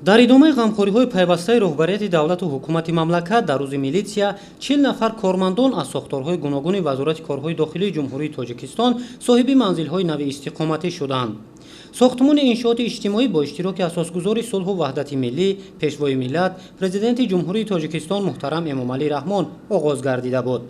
Дар идомаи ғамхориҳои пайвастаи роҳбарияти давлату ҳукумати мамлакат дар рӯзи милитсия 40 нафар кормандон аз сохторҳои гуногуни Вазорати корҳои дохилии Ҷумҳурии Тоҷикистон соҳиби манзилҳои нави истиқоматӣ шуданд. Сохтмони иншооти иҷтимоӣ бо иштироки асосгузори сулҳу ваҳдати миллӣ, пешвои миллат, Президенти Ҷумҳурии Тоҷикистон муҳтарам Эмомалӣ Раҳмон оғоз гардида буд.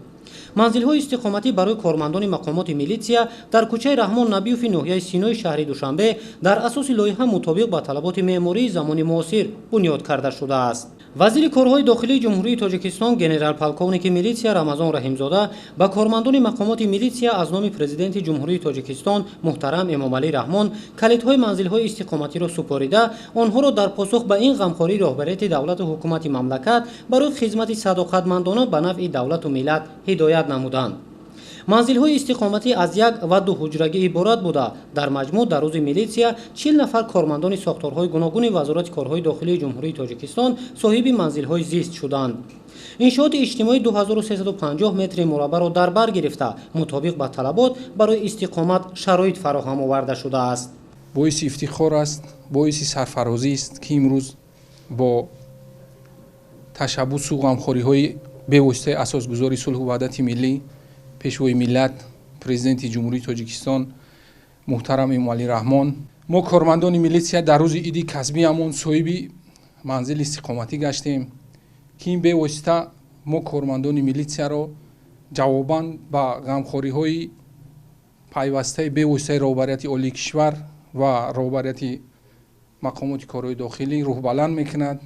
Манзилҳои истиқоматӣ барои кормандони мақомоти милитсия дар кӯчаи Раҳмон Набиёви ноҳияи Синои шаҳри Душанбе дар асоси лоиҳа мутобиқ ба талаботи меъмории замони муосир бунёд карда шудааст. Вазири корҳои дохилии Ҷумҳурии Тоҷикистон генерал-полковники милитсия Рамазон Раҳимзода ба кормандони мақомоти милитсия аз номи Президенти Ҷумҳурии Тоҷикистон муҳтарам Эмомалӣ Раҳмон калидҳои манзилҳои истиқоматиро супорида, онҳоро дар посух ба ин ғамхории роҳбарияти давлату ҳукумати мамлакат барои хизмати садоқатмандона ба нафъи давлату миллат ҳидоят намуданд. Манзилҳои истиқоматӣ аз як ва ду ҳуҷрагӣ иборат буда, дар маҷмӯъ дар рӯзи милитсия 40 нафар кормандони сохторҳои гуногуни Вазорати корҳои дохилии Ҷумҳурии Тоҷикистон соҳиби манзилҳои зист шуданд. Иншооти иҷтимоӣ 2350 метри мураббаъро дар бар гирифта, мутобиқ ба талабот барои истиқомат шароит фароҳам оварда шудааст. Боиси ифтихор аст, боиси сарфарозист, ки имрӯз бо ташаббусу ғамхориҳои бевоситаи асосгузори сулҳу ваҳдати миллӣ, пешвои миллат, Президенти Ҷумҳурии Тоҷикистон муҳтарам Эмомалӣ Раҳмон мо кормандони милитсия дар рӯзи иди касбиамон соҳиби манзили истиқоматӣ гаштем, ки ин бевосита мо кормандони милитсияро ҷавобан ба ғамхориҳои пайвастаи бевоситаи роҳбарияти олии кишвар ва роҳбарияти мақомоти корҳои дохилӣ рӯҳбаланд мекунад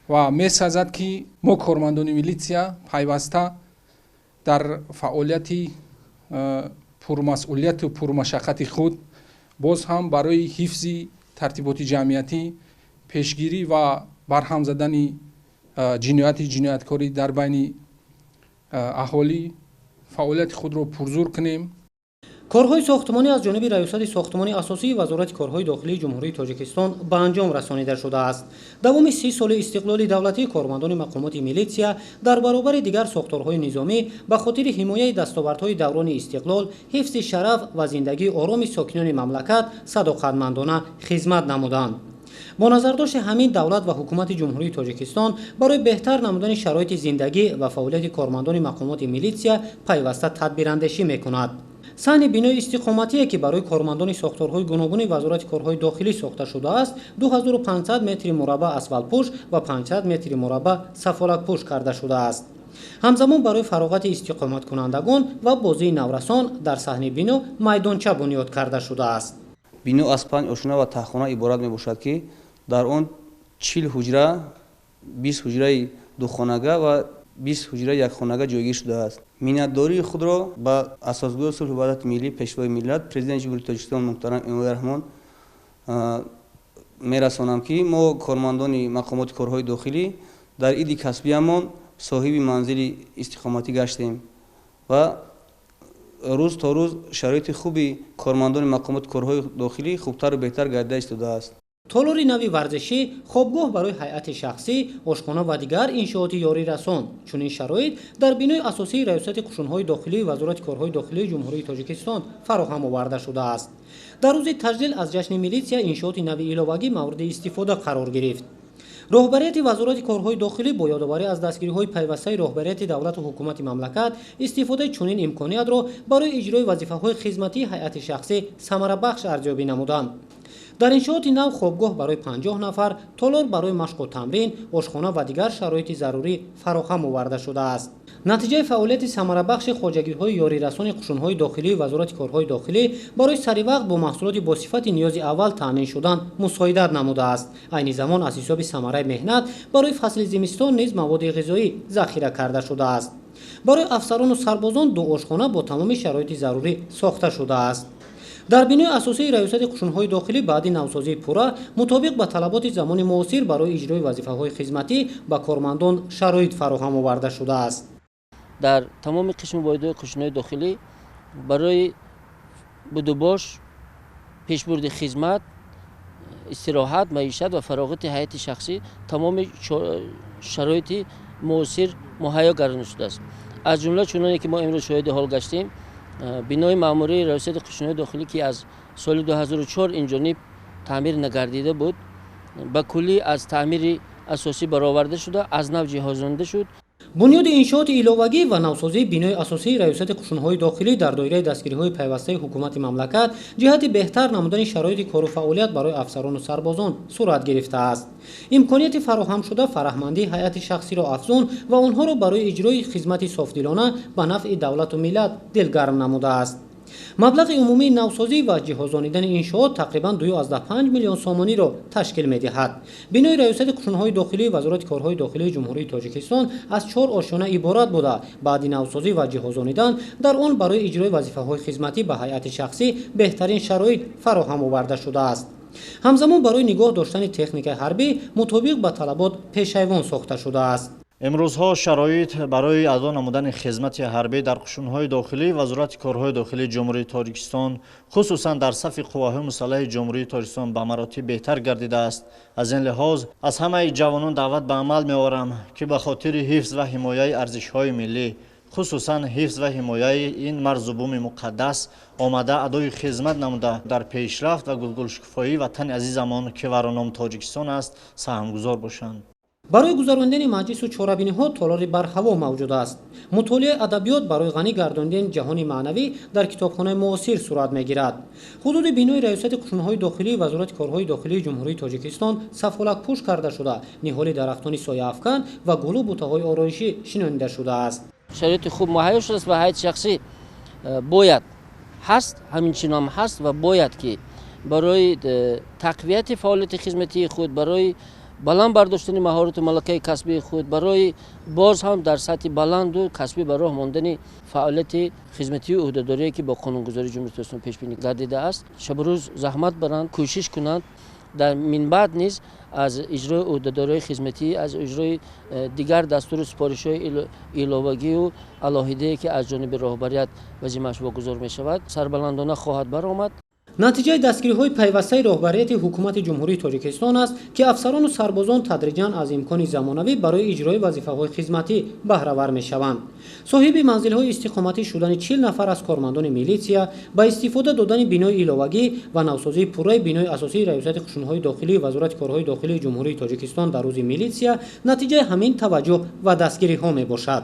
ва месазад, ки мо кормандони милитсия пайваста дар фаъолияти пурмасъулияту пурмашаққати худ боз ҳам барои ҳифзи тартиботи ҷамъиятӣ, пешгирӣ ва барҳам задани ҷинояти ҷинояткорӣ дар байни аҳолӣ фаъолияти худро пурзур кунем. Корҳои сохтмонӣ аз ҷониби Раёсати сохтмони асосии Вазорати корҳои дохилии Ҷумҳурии Тоҷикистон ба анҷом расонида шудааст. Давоми 30 соли истиқлоли давлатӣ кормандони мақомоти милитсия дар баробари дигар сохторҳои низомӣ ба хотири ҳимояи дастовардҳои даврони истиқлол, ҳифзи шараф ва зиндагии ороми сокинони мамлакат садоқатмандона хизмат намуданд. Бо назардошти ҳамин, давлат ва ҳукумати Ҷумҳурии Тоҷикистон барои беҳтар намудани шароити зиндагӣ ва фаъолияти кормандони мақомоти милитсия пайваста тадбирандешӣ мекунад. Саҳни бинои истиқоматие, ки барои кормандони сохторҳои гуногуни Вазорати корҳои дохилӣ сохта шудааст, 2500 метри мураббаъ асфалтпӯш ва 500 метри мураббаъ сафолатпӯш карда шудааст. Ҳамзамон барои фароғати истиқоматкунандагон ва бозии наврасон дар саҳни бино майдонча бунёд карда шудааст. Бино аз 5 ошона ва таҳхона иборат мебошад, ки дар он 40 ҳуҷра, 20 ҳуҷраи духонага ва 20 ҳуҷраи якхонага ҷойгир шудааст. Миннатдории худро ба асосгузори сулҳу ваҳдати миллӣ, пешвои миллат, Президенти Ҷумҳурии Тоҷикистон муҳтарам Эмомалӣ Раҳмон мерасонам, ки мо кормандони мақомоти корҳои дохилӣ дар иди касбиамон соҳиби манзили истиқоматӣ гаштем ва рӯз то рӯз шароити хуби кормандони мақомоти корҳои дохилӣ хубтару беҳтар гардида истодааст. Толори нави варзишӣ, хобгоҳ барои ҳайати шахсӣ, ошхона ва дигар иншооти ёрирасон. Чунин шароит дар бинои асосии Раёсати қушунҳои дохилии Вазорати корҳои дохилии Ҷумҳурии Тоҷикистон фароҳам оварда шудааст. Дар рӯзи таҷлил аз ҷашни милитсия иншооти нави иловагӣ мавриди истифода қарор гирифт. Роҳбарияти Вазорати корҳои дохилӣ бо ёдоварӣ аз дастгириҳои пайвастаи роҳбарияти давлату ҳукумати мамлакат истифодаи чунин имкониятро барои иҷрои вазифаҳои хизматии ҳайати шахсӣ самарабахш арзёбӣ намуданд. Дар иншооти нав хобгоҳ барои 50 нафар, толор барои машқу тамрин, ошхона ва дигар шароити зарурӣ фароҳам оварда шудааст. Натиҷаи фаъолияти самарабахши хоҷагиҳои ёрирасони қушунҳои дохилии Вазорати корҳои дохилӣ барои саривақт бо маҳсулоти бо сифати ниёзи аввал таъмин шудан мусоидат намудааст. Айни замон аз ҳисоби самараи меҳнат барои фасли зимистон низ маводи ғизоӣ захира карда шудааст. Барои афсарону сарбозон ду ошхона бо тамоми шароити зарурӣ сохта шудааст. Дар бинои асосии Раёсати қушунҳои дохилӣ баъди навсозии пурра мутобиқ ба талаботи замони муосир барои иҷрои вазифаҳои хизматӣ ба кормандон шароит фароҳам оварда шудааст. Дар тамоми қисму воҳидҳои қушунҳои дохилӣ барои будубош, пешбурди хизмат, истироҳат, маишат ва фароғати ҳайати шахсӣ тамоми шароити муосир муҳайё гардонида шудааст. Аз ҷумла чуноне ки мо имрӯз шоҳиди ҳол гаштем, бинои маъмурии Раёсати қушунҳои дохилӣ, ки аз соли 2004 инҷониб таъмир нагардида буд, Ба куллӣ аз таъмири асосӣ бароварда шуда, аз нав ҷиҳозонда шуд. Бунёди иншооти иловагӣ ва навсозии бинои асосии Раёсати қушунҳои дохилӣ дар доираи дастгириҳои пайвастаи ҳукумати мамлакат ҷиҳати беҳтар намудани шароити кору фаъолият барои афсарону сарбозон сурат гирифтааст. Имконияти фароҳамшуда фараҳмандии ҳайати шахсиро афзун ва онҳоро барои иҷрои хизмати софдилона ба нафъи давлату миллат дилгарм намудааст. Маблағи умумии навсозӣ ва ҷиҳозонидани иншоот тақрибан 2,5 миллион сомониро ташкил медиҳад. Бинои Раёсати қушунҳои дохилии Вазорати корҳои дохилии Ҷумҳурии Тоҷикистон аз 4 ошёна иборат буда, баъди навсозӣ ва ҷиҳозонидан дар он барои иҷрои вазифаҳои хизматӣ ба ҳайати шахсӣ беҳтарин шароит фароҳам оварда шудааст. Ҳамзамон барои нигоҳ доштани техникаи ҳарбӣ мутобиқ ба талабот пешайвон сохта шудааст. Имрӯзҳо шароит барои адо намудани хизмати ҳарбӣ дар қушунҳои дохилӣ Вазорати корҳои дохилии Ҷумҳурии Тоҷикистон, хусусан дар сафи қувваҳои мусаллаҳи Ҷумҳурии Тоҷикистон ба маротиб беҳтар гардидааст. Аз ин лиҳоз аз ҳамаи ҷавонон даъват ба амал меорам, ки ба хотири ҳифз ва ҳимояи арзишҳои миллӣ, хусусан ҳифз ва ҳимояи ин марзу буми муқаддас омада адои хизмат намуда, дар пешрафт ва гулгулшукуфоии ватани азизамон, ки вароном Тоҷикистон аст, саҳмгузор бошанд. Барои гузарондани маҷлису чорабиниҳо толори барҳаво мавҷуд аст. Мутолиаи адабиёт барои ғанӣ гардондани ҷаҳони маънавӣ дар китобхонаи муосир сурат мегирад. Ҳудуди бинои Раёсати қушунҳои дохилии Вазорати корҳои дохилии Ҷумҳурии Тоҷикистон сафолакпӯш карда шуда, ниҳоли дарахтони сояафкан ва гулу бутаҳои ороишӣ шинонида шудааст. Шароити хуб муҳайё шудааст ва ҳайати шахсӣ бояд ҳаст, ҳамин чином ҳаст ва бояд ки барои тақвияти фаъолияти хизматии худ, барои баланд бардоштани маҳорату малакаи касбии худ, барои боз ҳам дар сатҳи баланду касбӣ ба роҳ мондани фаъолияти хизматию ӯҳдадорие, ки бо қонунгузории Ҷумҳурии Тоҷикистон пешбинӣ гардидааст, шабу рӯз заҳмат баранд, кӯшиш кунанд. Дар минбаъд низ аз иҷрои ӯҳдадориҳои хизматӣ, аз иҷрои дигар дастуру супоришҳои иловагию алоҳидае, ки аз ҷониби роҳбарият вазимааш вогузор мешавад, сарбаландона хоҳад баромад. Натиҷаи дастгириҳои пайвастаи роҳбарияти ҳукумати Ҷумҳурии Тоҷикистон аст, ки афсарону сарбозон тадриҷан аз имкони замонавӣ барои иҷрои вазифаҳои хизматӣ баҳравар мешаванд. Соҳиби манзилҳои истиқоматӣ шудани 40 нафар аз кормандони милитсия, ба истифода додани бинои иловагӣ ва навсозии пурраи бинои асосии Раёсати қушунҳои дохилии Вазорати корҳои дохилии Ҷумҳурии Тоҷикистон дар рӯзи милитсия натиҷаи ҳамин таваҷҷӯҳ ва дастгириҳо мебошад.